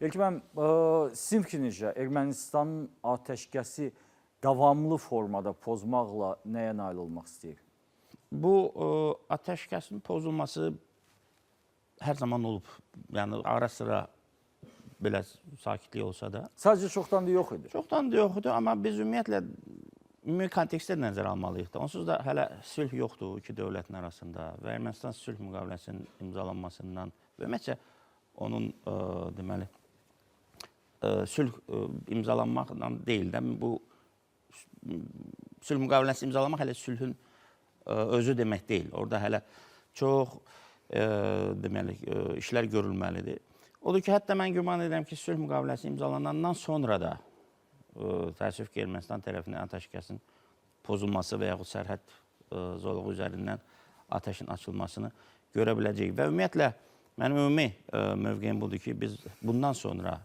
İlkin müəllim, sizin fikrinizcə Ermənistanın atəşkəsi davamlı formada pozmaqla nəyə nail olmaq istəyir? Bu atəşkəsin pozulması hər zaman olub. Yəni ara-sıra belə sakitlik olsa da. Sadəcə çoxdan da yox idi. Çoxdan da yox idi, amma biz ümumiyyətlə ümumi kontekstdə nəzərə almalıyıq da. Onsuz da hələ sülh yoxdur iki dövlətin arasında və Ermənistan sülh müqaviləsinin imzalanmasından və ümumiyyətcə onun deməli sülh imzalanmaqla deyil də, bu sülh müqaviləsi imzalamaq hələ sülhün özü demək deyil. Orada hələ çox deməli işlər görülməlidir. Odur ki, hətta mən güman edirəm ki, sülh müqaviləsi imzalanandan sonra da təəssüf ki, Ermənistan tərəfindən atəşkəsin pozulması və yaxud sərhəd zoluğu üzərindən atəşin açılmasını görə biləcəyik. Və ümumiyyətlə, mənim ümumi mövqeyim budur ki, biz bundan sonra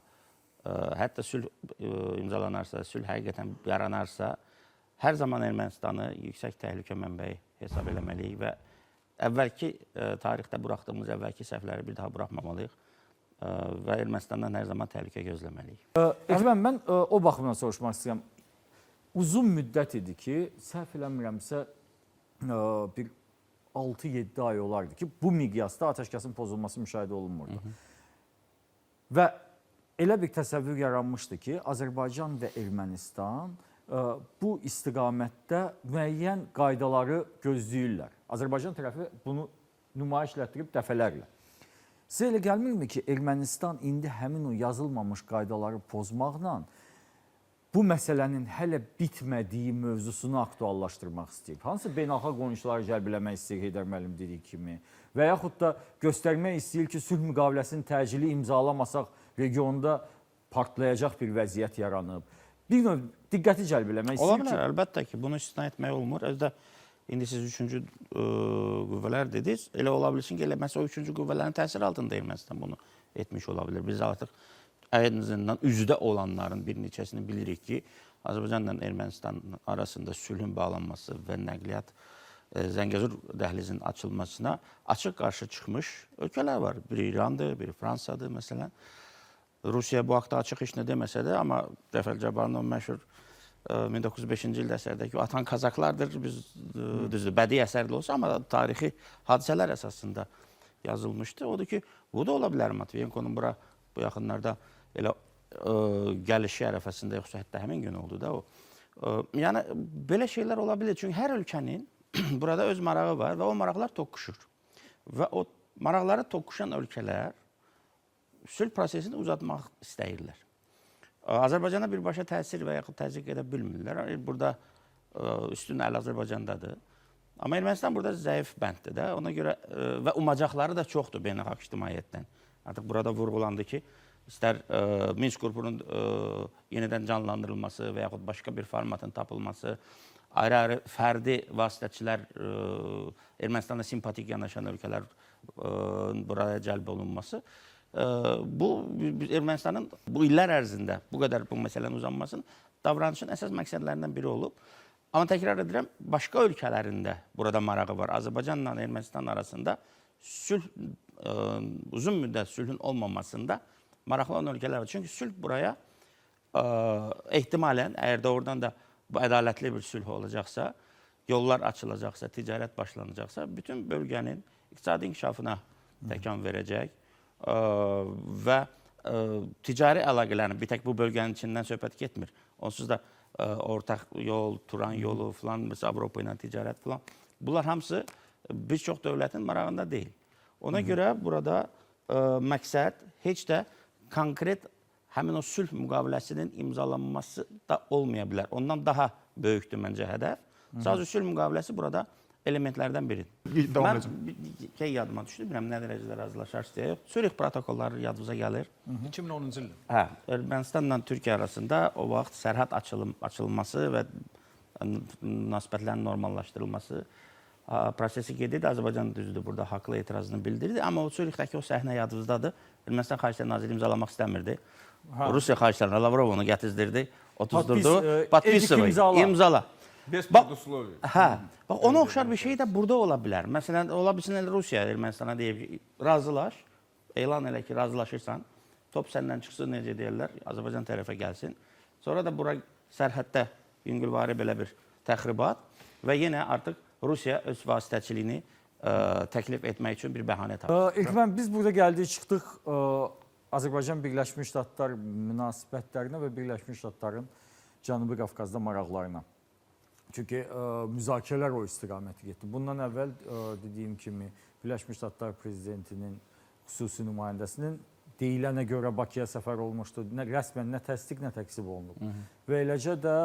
hətta sülh imzalanarsa, sülh həqiqətən yaranarsa, hər zaman Ermənistanı yüksək təhlükə mənbəyi hesab eləməliyik və əvvəlki tarixdə buraxdığımız əvvəlki səhvləri bir daha buraxmamalıyıq və Ermənistandan hər zaman təhlükə gözləməliyik. Əkmən, mən o baxımdan soruşmaq istəyirəm. Uzun müddət idi ki, səhv eləmirəmsə bir 6-7 ay olardı ki, bu miqyasda atəşkəsin pozulması müşahidə olunmurdu. Hı -hı. Və elə bir təsəvvür yaranmışdı ki, Azərbaycan və Ermənistan bu istiqamətdə müəyyən qaydaları gözləyirlər. Azərbaycan tərəfi bunu nümayiş elətdirib dəfələrlə. Sizə elə gəlmirmi ki, Ermənistan indi həmin o yazılmamış qaydaları pozmaqla bu məsələnin hələ bitmədiyi mövzusunu aktuallaşdırmaq istəyir? Hansı beynəlxalq qonşuları cəlb eləmək istəyir Heydər müəllim dediyi kimi və yaxud da göstərmək istəyir ki, sülh müqaviləsini təcili imzalamasaq regionda partlayacaq bir vəziyyət yaranıb. Bir növ diqqəti cəlb eləmək istəyir. Ola bilər, əlbəttə ki, bunu istisna etmək olmur. Özdə İndi siz üçüncü qüvvələr dediniz. Elə ola bilsin ki, elə məsələn o üçüncü qüvvələrin təsiri altında Ermənistan bunu etmiş ola bilər. Biz artıq ən azından üzdə olanların bir neçəsini bilirik ki, Azərbaycanla Ermənistan arasında sülhün bağlanması və nəqliyyat Zəngəzur dəhlizinin açılmasına açıq qarşı çıxmış ölkələr var. Biri İrandır, biri Fransadır məsələn. Rusiya bu haqda açıq heç nə deməsə də, amma Cəfər Cabbarlının məşhur 1905-ci ildə əsərdəki Atan Kazaklardır. Biz düzdür, bədii əsər də olsa, amma tarixi hadisələr əsasında yazılmışdı. Odur ki, bu da ola bilər. Matviyenkonun bura bu yaxınlarda elə gəlişi ərəfəsində, yoxsa hətta həmin gün oldu da o. Yəni belə şeylər ola bilər. Çünki hər ölkənin burada öz marağı var və o maraqlar toqquşur. Və o maraqları toqquşan ölkələr sülh prosesini uzatmaq istəyirlər. Azərbaycana birbaşa təsir və yaxud təzyiq edə bilmirlər. Burada üstün əl Azərbaycandadır. Amma Ermənistan burada zəif bənddir də. Ona görə və umacaqları da çoxdur beynəlxalq ictimaiyyətdən. Artıq burada vurğulandı ki, istər Minsk qrupunun yenidən canlandırılması və yaxud başqa bir formatın tapılması, ayrı-ayrı fərdi vasitəçilər, Ermənistana simpatik yanaşan ölkələr buraya cəlb olunması. Bu Ermənistanın bu illər ərzində bu qədər bu məsələnin uzanmasının davranışın əsas məqsədlərindən biri olub. Amma təkrar edirəm, başqa ölkələrində burada marağı var. Azərbaycanla Ermənistan arasında sülh, uzun müddət sülhün olmamasında maraqlı olan ölkələr var. Çünki sülh buraya ehtimalən, əgər doğrudan da bu ədalətli bir sülh olacaqsa, yollar açılacaqsa, ticarət başlanacaqsa, bütün bölgənin iqtisadi inkişafına təkan verəcək və ticari əlaqələrin, bir tək bu bölgənin içindən söhbət getmir. Onsuz da ortaq yol, Turan yolu filan, məsələn Avropa ilə ticarət filan. Bunlar hamısı bir çox dövlətin marağında deyil. Ona görə burada məqsəd heç də konkret həmin o sülh müqaviləsinin imzalanması da olmaya bilər. Ondan daha böyükdür məncə hədəf. Sadəcə sülh müqaviləsi burada elementlərdən biridir. Davam Mən edəcəm. bir şey yadıma düşdü, bilmirəm nə dərəcədə razılaşarsınız deyə. Yox, Sürih protokolları yadınıza gəlir. 2010-cu ildə. Hə, Ermənistanla Türkiyə arasında o vaxt sərhəd açılması və münasibətlərin normallaşdırılması prosesi gedirdi. Azərbaycan düzdür, burada haqlı etirazını bildirdi. Amma o Sürixdəki o səhnə yadınızdadır. Ermənistan Xarici Naziri imzalamaq istəmirdi. Rusiya Xarici Naziri Lavrov onu gətizdirdi, otuzdurdu. Podpis, Podpisovay, imzala. İmzala. Bez Bax, predusloviya. Hə, bax ona oxşar bir şey də burada ola bilər. Məsələn, ola bilsin elə Rusiya Ermənistana deyib ki, razılaş, elan elə ki, razılaşırsan. Top səndən çıxsın, necə deyirlər, Azərbaycan tərəfə gəlsin. Sonra da bura sərhəddə yüngülvari belə bir təxribat və yenə artıq Rusiya öz vasitəçiliyini təklif etmək üçün bir bəhanə tapır. İlkin, biz burada gəldik, çıxdıq Azərbaycan Birləşmiş Ştatlar münasibətlərinə və Birləşmiş Ştatların Cənubi Qafqazda maraqlarına. Çünki müzakirələr o istiqamətə getdi. Bundan əvvəl dediyim kimi Birləşmiş Ştatlar prezidentinin xüsusi nümayəndəsinin deyilənə görə Bakıya səfər olmuşdu. Nə rəsmən nə təsdiq, nə təkzib olunub. Hı -hı. Və eləcə də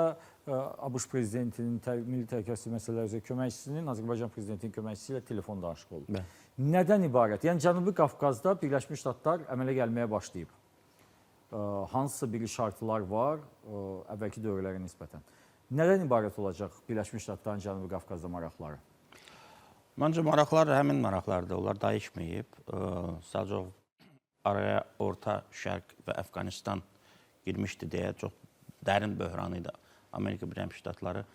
ABŞ prezidentinin milli təhlükəsizlik məsələləri üzrə köməkçisinin Azərbaycan prezidentinin köməkçisi ilə telefon danışığı olub. Bəli. Nədən ibarət? Yəni Cənubi Qafqazda Birləşmiş Ştatlar əmələ gəlməyə başlayıb. Hansısa bir şartlar var əvvəlki dövrlərə nisbətən. Nədən ibarət olacaq Birləşmiş Ştatların Cənubi Qafqazda maraqları? Məncə maraqlar həmin maraqlardır. Onlar dəyişməyib. Sadəcə araya Orta Şərq və Əfqanistan girmişdi deyə çox dərin böhran idi. Amerika Birləşmiş Ştatları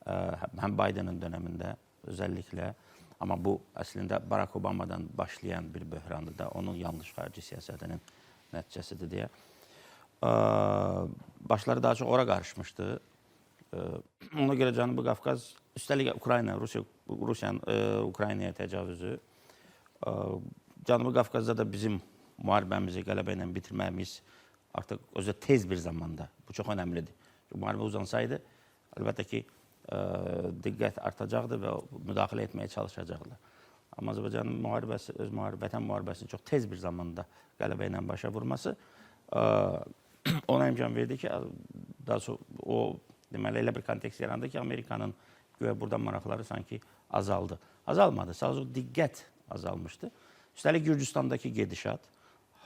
həm Bidenin dönəmində özellikle, amma bu əslində Barack Obamadan başlayan bir böhrandır da, onun yanlış xarici siyasətinin nəticəsidir deyə. Başları daha çox ora qarışmışdı. Ona görə Cənubi Qafqaz, üstəlik Ukrayna, Rusiyanın Ukraynaya təcavüzü, Cənubi Qafqazda da bizim müharibəmizi qələbə ilə bitirməyimiz artıq özü tez bir zamanda, bu çox önəmlidir. Çünki müharibə uzansaydı, əlbəttə ki, diqqət artacaqdı və müdaxilə etməyə çalışacaqdılar. Amma Azərbaycanın müharibəsi, öz vətən müharibəsini çox tez bir zamanda qələbə ilə başa vurması ona imkan verdi ki, daha sonra o deməli elə bir kontekst yarandı ki, Amerikanın güya buradan maraqları sanki azaldı. Azalmadı, sadəcə diqqət azalmışdı. Üstəlik Gürcüstandakı gedişat,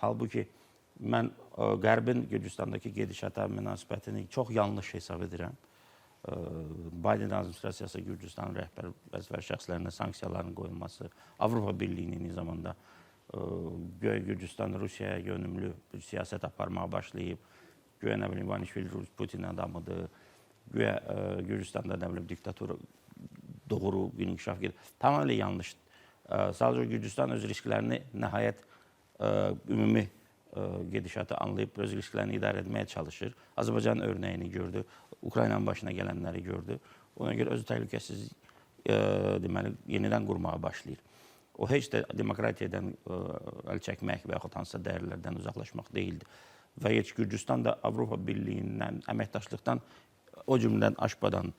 halbuki mən Qərbin Gürcüstandakı gedişata münasibətini çox yanlış hesab edirəm. Biden administrasiyası Gürcüstanın rəhbər vəzifəli şəxslərinə sanksiyaların qoyulması, Avropa Birliyinin eyni zamanda güya Gürcüstan Rusiyaya yönümlü bir siyasət aparmağa başlayıb, güya nə bilim Ivanişvili Putin adamıdır, güya Gürcüstanda nə bilim diktatura doğru bir inkişaf gedir. Tamamilə yanlış. Sadəcə Gürcüstan öz risklərini nəhayət ümumi gedişatı anlayıb öz risklərini idarə etməyə çalışır. Azərbaycanın örnəyini gördü, Ukraynanın başına gələnləri gördü. Ona görə öz təhlükəsiz deməli yenidən qurmağa başlayır. O heç də demokratiyadan əl çəkmək və yaxud hansısa dəyərlərdən uzaqlaşmaq deyildi. Və heç Gürcüstan da Avropa Birliyindən, əməkdaşlıqdan, o cümlədən AŞPA-dan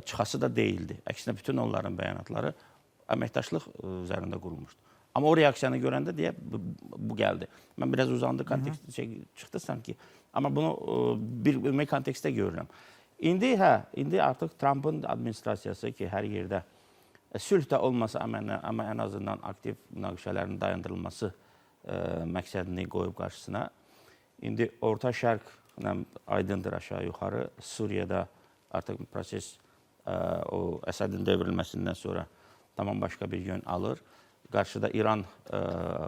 çıxası da deyildi. Əksinə bütün onların bəyanatları əməkdaşlıq üzərində qurulmuşdu. Amma o reaksiyanı görəndə deyə bu gəldi. Mən biraz uzandı, kontekst çıxdı sanki. Amma bunu bir ümumi kontekstdə görürəm. İndi indi artıq Trumpın administrasiyası ki, hər yerdə sülh də olmasa, amma ən azından aktiv münaqişələrin dayandırılması məqsədini qoyub qarşısına. İndi Orta Şərq aydındır aşağı-yuxarı. Suriyada artıq proses o Əsədin devrilməsindən sonra tamam başqa bir yön alır. Qarşıda İran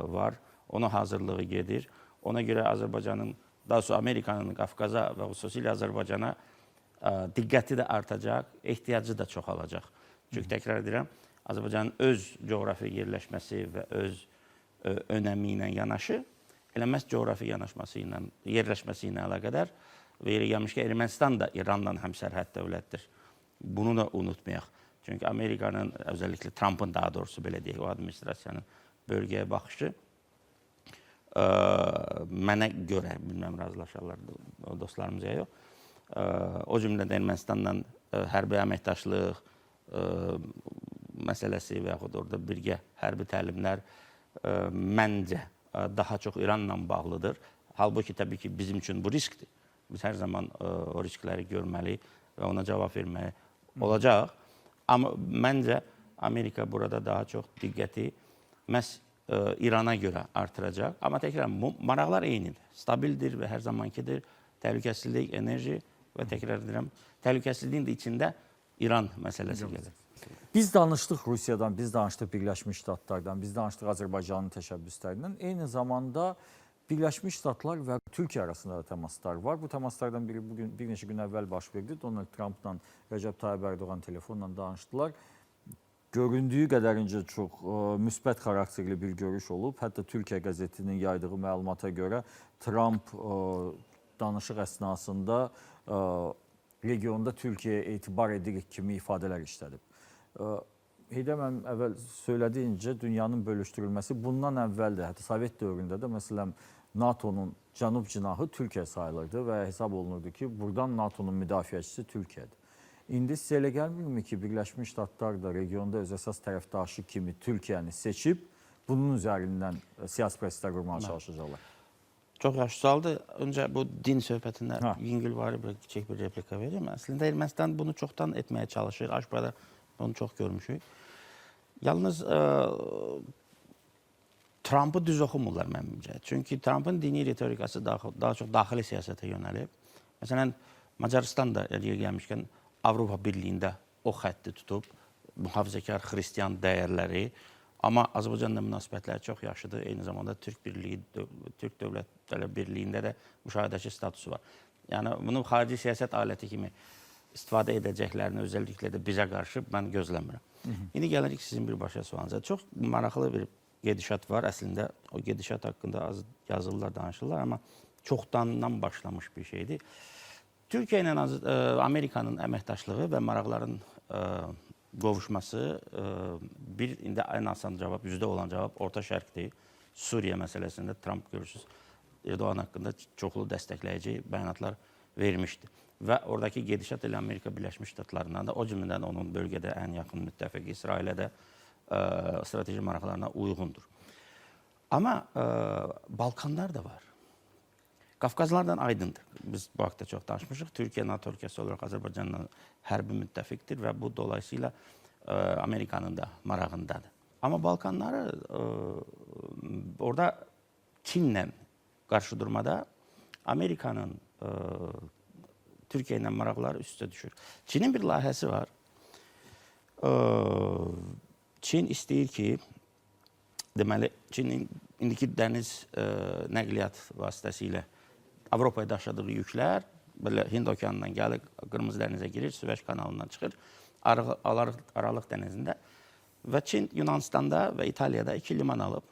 var, onun hazırlığı gedir. Ona görə Azərbaycanın, daha sonra Amerikanın Qafqaza və xüsusilə Azərbaycana diqqəti də artacaq, ehtiyacı da çoxalacaq. Çünki təkrar edirəm, Azərbaycanın öz coğrafi yerləşməsi və öz önəmi ilə yanaşı, elə məhz coğrafi yanaşması ilə, yerləşməsi ilə əlaqədar və yeri gəlmişkən Ermənistan da İranla həmsərhəd dövlətdir. Bunu da unutmayaq. Çünki Amerikanın, özellikle Trump'ın daha doğrusu belə deyək, o administrasiyanın bölgəyə baxışı mənə görə, bilməm razılaşarlar dostlarımız ya yox, o cümlədən Ermənistanla hərbi əməkdaşlıq məsələsi və yaxud orada birgə hərbi təlimlər məncə daha çox İranla bağlıdır. Halbuki təbii ki, bizim üçün bu riskdir. Biz hər zaman o riskləri görməli və ona cavab verməli olacaq. Amma məncə Amerika burada daha çox diqqəti məhz İrana görə artıracaq. Amma təkrar maraqlar eynidir. Stabildir və hər zamankidir. Təhlükəsizlik, enerji və təkrar edirəm, təhlükəsizliyin də içində İran məsələsi gəlir. Biz danışdıq Rusiyadan, biz danışdıq Birləşmiş Ştatlardan, biz danışdıq Azərbaycanın təşəbbüslərindən. Eyni zamanda Birləşmiş Ştatlar və Türkiyə arasında da təmaslar var. Bu təmaslardan biri bugün bir neçə gün əvvəl baş verdi. Donald Trumpla Rəcəb Tayyip Erdoğan telefonla danışdılar. Göründüyü qədərincə çox müsbət xarakterli bir görüş olub. Hətta Türkiyə qəzetinin yaydığı məlumata görə Tramp danışıq əsnasında regionda Türkiyəyə etibar edirik kimi ifadələr işlədib. Heydər müəllim əvvəl söylədiyincə dünyanın bölüşdürülməsi bundan əvvəl də, hətta Sovet dövründə də məsələn NATO-nun cənub cinahı Türkiyə sayılırdı və hesab olunurdu ki, buradan NATO-nun müdafiəçisi Türkiyədir. İndi sizə elə gəlmirmi ki, Birləşmiş Ştatlar da regionda öz əsas tərəfdaşı kimi Türkiyəni seçib, bunun üzərindən siyasi proseslər qurmağa çalışacaqlar? Çox yaxşı sualdır. Öncə bu din söhbətində yüngülvari bir kiçik bir replika verim. Əslində Ermənistan bunu çoxdan etməyə çalışır. Aşbada bunu çox görmüşük. Yalnız Trump'ı düz oxumurlar mənimcə. Çünki Trump'ın dini ritorikası daha çox daxili siyasətə yönəlib. Məsələn, Macaristan da yeri gəlmişkən Avropa Birliyində o xətti tutub, mühafizəkar xristian dəyərləri, amma Azərbaycanla münasibətləri çox yaxşıdır. Eyni zamanda Türk Birliyi, Türk Dövlətləri Birliyində də müşahidəçi statusu var. Yəni bunu xarici siyasət aləti kimi istifadə edəcəklərini özəlliklə də bizə qarşı mən gözləmirəm. İndi gəlirik sizin birbaşa sualınıza. Çox maraqlı bir gedişat var. Əslində o gedişat haqqında az yazırlar, danışırlar, amma çoxdandan başlamış bir şeydir. Türkiyə ilə Amerikanın əməkdaşlığı və maraqların qovuşması bir indi ən asan cavab, üzdə olan cavab Orta Şərqdir. Suriya məsələsində Trump görürsünüz Erdoğan haqqında çoxlu dəstəkləyici bəyanatlar vermişdi. Və oradakı gedişat elə Amerika Birləşmiş Ştatlarından da, o cümlədən onun bölgədə ən yaxın müttəfiqi İsrailə də strateji maraqlarına uyğundur. Amma Balkanlar da var. Qafqazlardan aydındır. Biz bu haqda çox danışmışıq. Türkiyə NATO ölkəsi olaraq Azərbaycanla hərbi müttəfiqdir və bu dolayısıyla Amerikanın da marağındadır. Amma Balkanları orada Çinlə qarşıdurmada Amerikanın Türkiyə ilə maraqları üst-üstə düşür. Çinin bir layihəsi var. Çin istəyir ki, deməli, Çinin indiki dəniz nəqliyyat vasitəsilə Avropaya daşıdığı yüklər belə Hind okeanından gəlir, Qırmızı dənizə girir, Süveyş kanalından çıxır, Aralıq dənizində və Çin Yunanistanda və İtaliyada 2 liman alıb.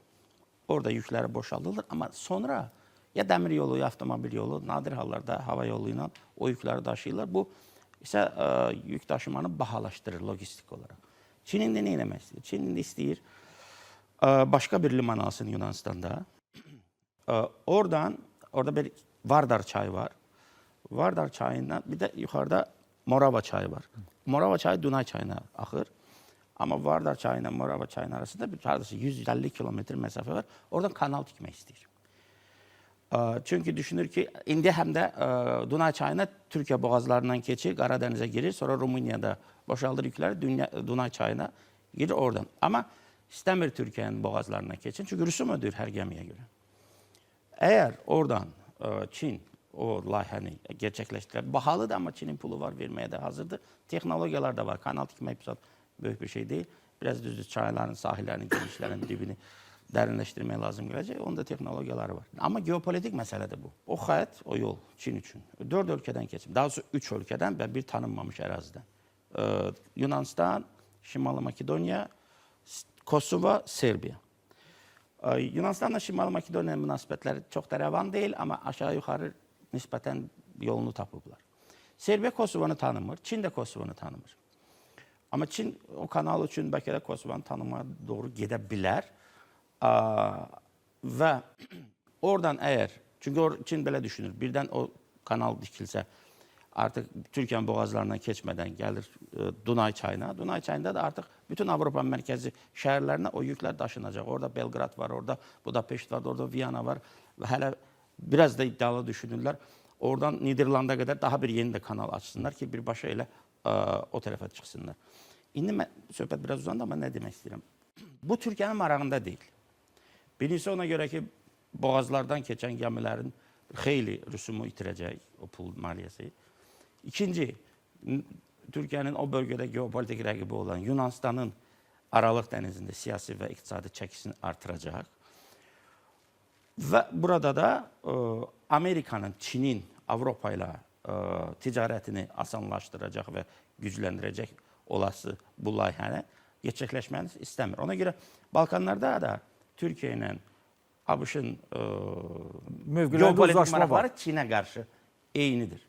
Orada yükləri boşaldılır, amma sonra ya dəmir yolu, ya avtomobil yolu, nadir hallarda hava yolu ilə o yükləri daşıyırlar. Bu isə yük daşımanı bahalaşdırır logistik olaraq. Çin indi nə etmək istəyir? Çin indi istəyir başqa bir liman alsın Yunanistanda. Oradan, orada bir Vardar çayı var. Vardar çayından bir də yuxarıda Morava çayı var. Morava çayı Dunay çayına axır. Amma Vardar çayı ilə Morava çayının arasında bir hardasa 150 kilometr məsafə var. Oradan kanal tikmək istəyir. Çünki düşünür ki, indi həm də Dunay çayına Türkiyə boğazlarından keçir, Qaradənizə girir, sonra Rumuniyada boşaldır yükləri, Dunay çayına girir oradan. Amma istəmir Türkiyənin boğazlarından keçin, çünki rüsum ödəyir hər gəmiyə görə. Əgər oradan Çin o layihəni gerçəkləşdirər, bahalıdır, amma Çinin pulu var, verməyə də hazırdır. Texnologiyalar da var, kanal tikmək böyük bir şey deyil. Biraz düzdür, çayların, sahillərin, genişlərin dibini dərinləşdirmək lazım gələcək. Onun da texnologiyaları var. Amma geopolitik məsələdir bu. O xətt, o yol Çin üçün 4 ölkədən keçir. Daha doğrusu 3 ölkədən və bir tanınmamış ərazidən. Yunanistan, Şimali Makedoniya, Kosovo, Serbiya. Yunanistanla Şimali Makedoniya münasibətləri çox da rəvan deyil, amma aşağı-yuxarı nisbətən yolunu tapıblar. Serbiya Kosovonu tanımır, Çin də Kosovonu tanımır. Amma Çin o kanal üçün bəlkə də Kosovonu tanımağa doğru gedə bilər. Və oradan əgər, çünki Çin belə düşünür, birdən o kanal dikilsə, artıq Türkiyənin boğazlarından keçmədən gəlir Dunay çayına. Dunay çayında da artıq bütün Avropa mərkəzi şəhərlərinə o yüklər daşınacaq. Orada Belqrad var, orada Budapeşt var, orada Viyana var və hələ biraz da iddialı düşünürlər. Oradan Niderlanda qədər daha bir yeni də kanal açsınlar ki, birbaşa elə o tərəfə çıxsınlar. İndi mən, söhbət biraz uzandı, amma nə demək istəyirəm? Bu Türkiyənin marağında deyil. Birincisi ona görə ki, boğazlardan keçən gəmilərin xeyli rüsumu itirəcək o pul maliyyəsi. İkinci, Türkiyənin o bölgədə geopolitik rəqibi olan Yunanistanın Aralıq dənizində siyasi və iqtisadi çəkisini artıracaq. Və burada da Amerikanın, Çinin Avropa ilə ticarətini asanlaşdıracaq və gücləndirəcək olası bu layihəni Gerçəkləşməni istəmir. Ona görə Balkanlarda da Türkiyə ilə ABŞ-ın Mövqelərdə geopolitik uzlaşma var. maraqları Çinə qarşı eynidir.